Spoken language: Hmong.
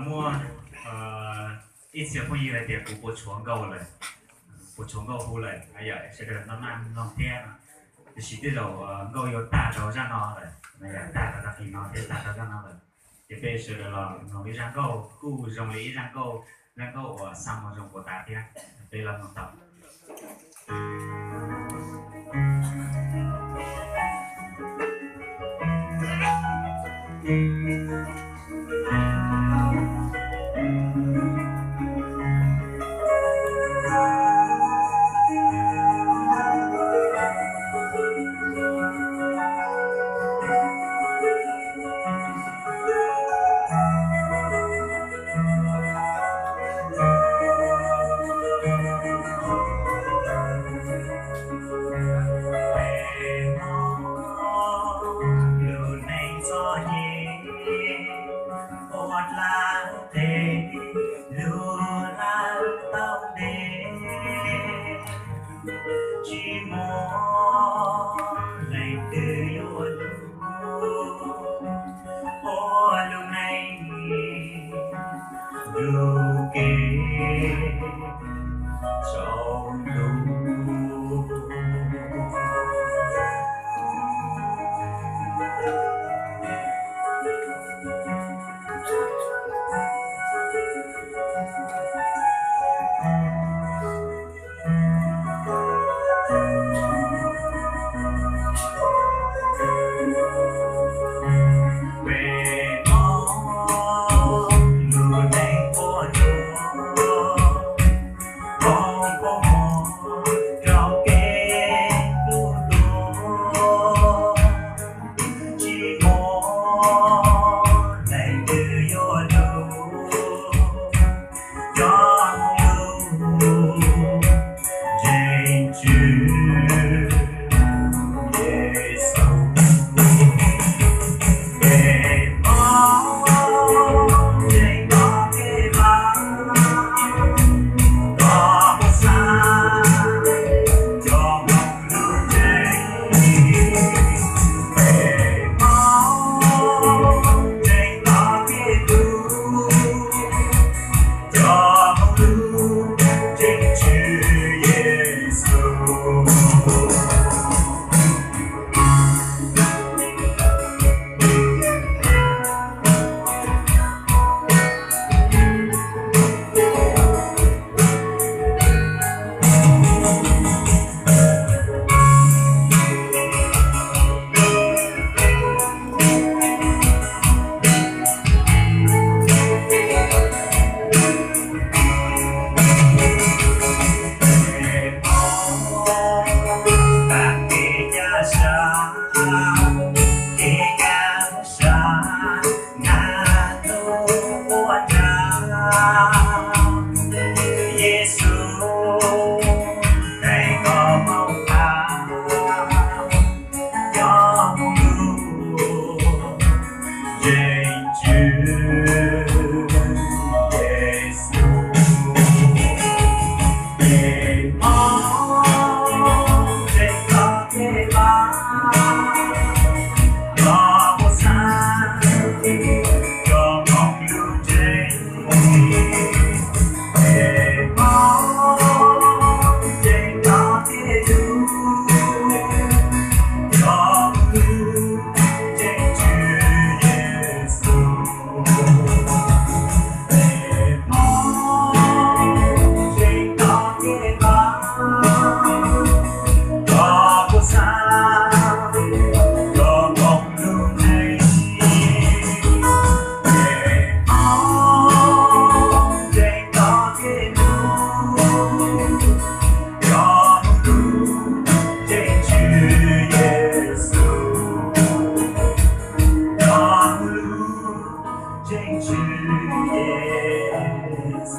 Muaj ib txhia phooj ywg hais tias kuv puas tshuav nkauj lawm, puas tshuav nkauj hu lawm, sawv daws noj maj mloog thiab. Tiam sis tej zaum nkauj yuav tag rau zaj no lawm, tag rau zaj qis no thiab tag rau zaj no lawm. Ces peb sawv daws los mloog ib zaj nkauj kuj zoo li ib zaj nkauj, zaj nkauj uas xa moo zoo puas tas thiab. Peb los mloog tau. Lub neej txom nyem ua dlaab teb, lug laj tau ntev, tsis muaj leej twg yuav lug ua lub neej nrug kev tsaus ntuj. Peb mob lub neej quaj ntsuag, mob kua muag rau kev hlub dua, tsis muaj leej twg yuav lug coj moog lub ntseeg Tswv Yexus. Peb mob ntseeg tog kev hlub, tog puas xaav coj moog lub ntseeg. Peb mob ntseeg tog kev hlub, coj moog lub ntseeg Tswv Yexus. Peb mob tag kev ncaj sa, kev ncaj sa, nab nub quaj nraag. Yexus, peb koj moog thav, coj moog lub ntseeg Tswv Yexus. Peb mob ntseeg tog kev hlub, tog puas xaav coj moog lub ntseeg. Peb mob ntseeg tog kev hlub, coj moog lub ntseeg Tswv Yexus. Peb mob ntseeg tog kev hlub, tog puas xaav coj moog lub ntseeg. Peb mob ntseeg tog kev hlub, coj moog lub ntseeg Tswv Yexus. Coj moog lub ntseeg Tswv Yexus.